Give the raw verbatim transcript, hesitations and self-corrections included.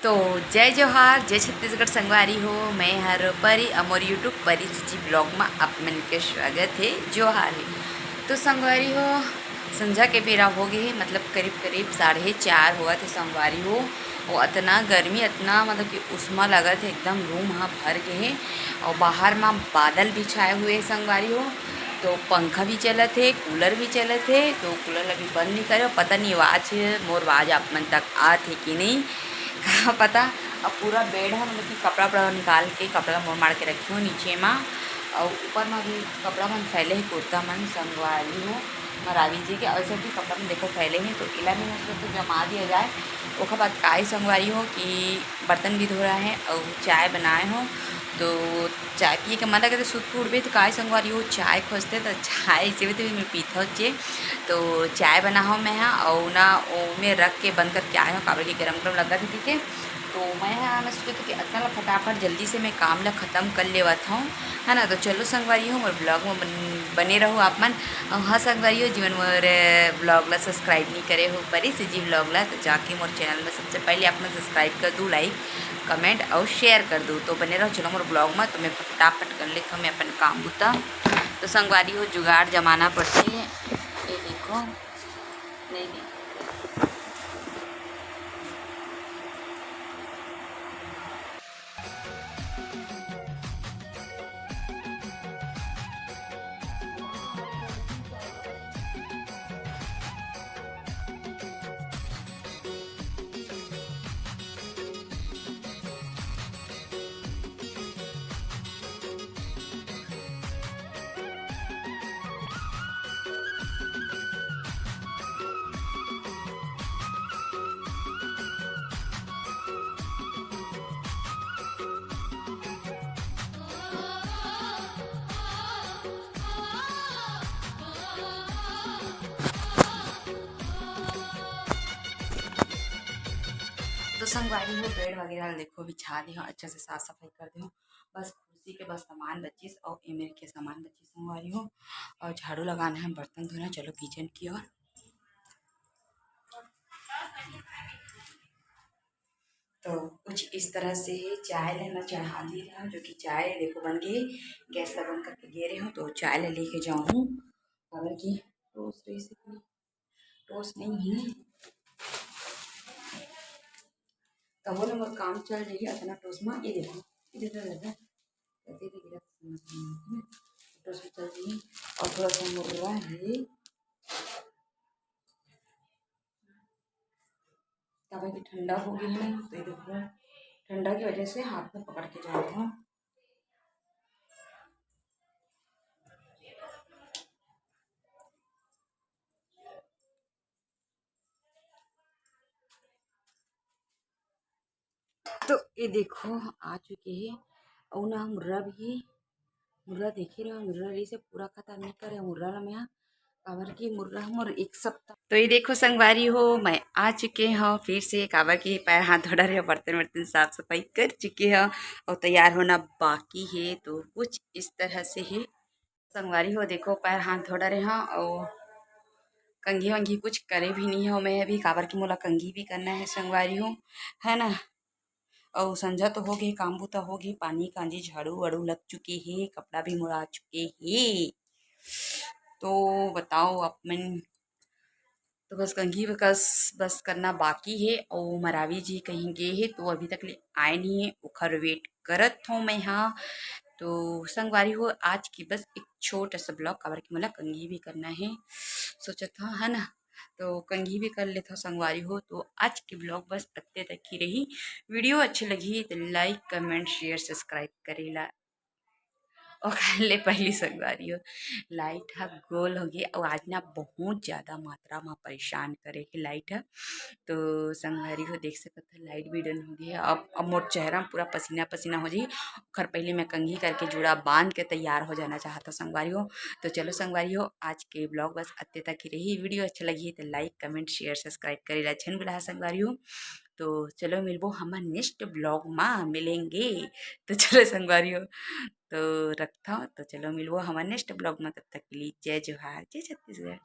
तो जय जोहार, जय छत्तीसगढ़ संगवारी हो। मैं हर परी, अउ मोर YouTube परी जी vlog में आप मन के स्वागत है। जोहार है। तो संगवारी हो, संझा के बेरा हो गए है, मतलब करीब करीब साढ़े चार होवत है संगवारी हो। अउ अतना गर्मी, अतना मतलब कि उष्मा लगत है, एकदम room ह भर गए है। अउ बाहर में बादल भी छाए हुए है संगवारी हो, तो पंखा भी चलत है, cooler भी चलत है। तो cooler ला भी बंद नहीं करे, पता नहीं आवाज, मोर आवाज आप मन तक आत है कि नहीं, का पता। अब पूरा bed ह, मतलब कि कपड़ा वपड़ा निकाल के, कपड़ा ला मोड़ माड़ के रखे हो नीचे मा, अउ ऊपर मा भी कपड़ा मन फैले है, कुर्ता मन संगवारी हो, मरावी जी के। अउ ऐसे भी कपड़ा मन देखो फैले हैं, तो इला में मतलब तो जमा दिया जाए। ओकर बाद काय संगवारी हो कि बर्तन भी धो रहा है अउ चाय बनाए हो, तो चाय पिए के मन लगे तो सुत के उठबे, तो काय संगवारी हो, चाय खोजते तो चाय इसे भी तो मैं पीत हो जे। तो चाय बना हो मैं हा, अउ ना ओमे रख के बंद करके आए हो, काबर के गरम गरम लगा थे, ठीक है। तो मैं हा, मैं सोचे तो कि अतना ला फटाफट जल्दी से मैं काम ला खत्म कर लेवत हूँ, है ना। तो चलो संगवारी हो, मोर vlog में बन, बने रहो आप मन। अउ हाँ संगवारी हो, जीवन मोर vlog ला subscribe नहीं करे हो परी से जी vlog ला, तो जाके मोर channel में सबसे पहले आप मन subscribe कर दू, like, comment अउ share कर दू। तो बने रहो, चलो मोर vlog में, तो मैं फटाफट कर लेथो मैं अपन काम बुता। तो संगवारी हो, जुगाड़ जमाना पड़थे। ये देखो, नहीं, नहीं। तो संगवारी हो, bed वगैरह देखो बिछा दे हो, अच्छा से साफ सफाई कर दे हो। बस कुर्सी के बस सामान बचिस अउ एमेर के सामान बचिस संगवारी हो, अउ झाड़ू लगाना है, बर्तन धोना है। चलो kitchen की ओर। तो कुछ इस तरह से ही चाय लेना चढ़ा दी रहा, जो कि चाय देखो बन गई। गैस ला बंद करके गे रहे हो, तो चाय ले लेके जाऊँ, काबर कि टोस रही से टोस नहीं है, तबो ले मोर काम चल जाही अतना टोस मा। ये देखो, ये देखो दादा, कैसे भी गिरा समझ में नहीं आता। टोस में चल जाही। अउ थोड़ा सा मुर्रा है, काबर कि ठंडा हो गया है ना, तो ये देखो, ठंडा की वजह से हाथ में पकड़ के जाता हूँ। तो ये देखो, आ चुके हैं। अउ ना मुर्रा भी, मुर्रा देखे रहे हो, मुर्रा रही से पूरा खत्म नहीं करे मुर्रा ला मैं, काबर कि मुर्रा मोर एक सप्ताह। तो ये देखो संगवारी हो, मैं आ चुके हूँ फिर से, काबर कि पैर हाथ धो डरे हो, बर्तन वर्तन साफ सफाई कर चुके हूँ अउ तैयार होना बाकी है। तो कुछ इस तरह से है संगवारी हो। देखो, पैर हाथ धो डरे हव अउ कंघी वंघी कुछ करे भी नहीं हव मैं अभी, काबर कि मोला कंघी भी करना है संगवारी हो, है ना। अउ संझा तो हो गे, काम बुता हो गे, पानी कांजी झाड़ू वाड़ू लग चुके हे, कपड़ा भी मुड़ा चुके हे। तो बताओ आप मन, तो बस कंघी बकस बस करना बाकी हे। अउ मरावी जी कहीं गे हे तो अभी तक ले आए नहीं हे, ओखर wait करत हूँ मैं हा। तो संगवारी हो, आज की बस एक छोटा सा vlog, काबर कि मोला कंघी भी करना हे, सोचत हव, है ना। तो कंघी भी कर लेथव संगवारी हो। तो आज के vlog बस अत्ते तक ही रही। Video अच्छे लगही तो like, comment, share, subscribe करेला। ओखर ले पहिली संगवारी हो, light ह गोल हो गे अउ आज ना बहुत ज़्यादा मात्रा म परेशान करे हे light ह। तो संगवारी हो, देख सकत ह light भी down हो गे हे। अब, अब मोर चेहरा म पूरा पसीना पसीना हो जाही। ओखर पहिली मैं कंघी करके जूड़ा बांध के तैयार हो जाना चाहत हव संगवारी हो। तो चलो संगवारी हो, आज के vlog बस अत्ते तक ही रही। Video अच्छा लगही तो like, comment, share, subscribe करे ला झन भुलाहा संगवारी हो। तो चलो मिलबो हमन next vlog मा, मिलेंगे। तो चलो संगवारी हो, तो रखथव, तो चलो मिलबो हमन next vlog मा, तब तक के लिए जय जोहार, जय छत्तीसगढ़।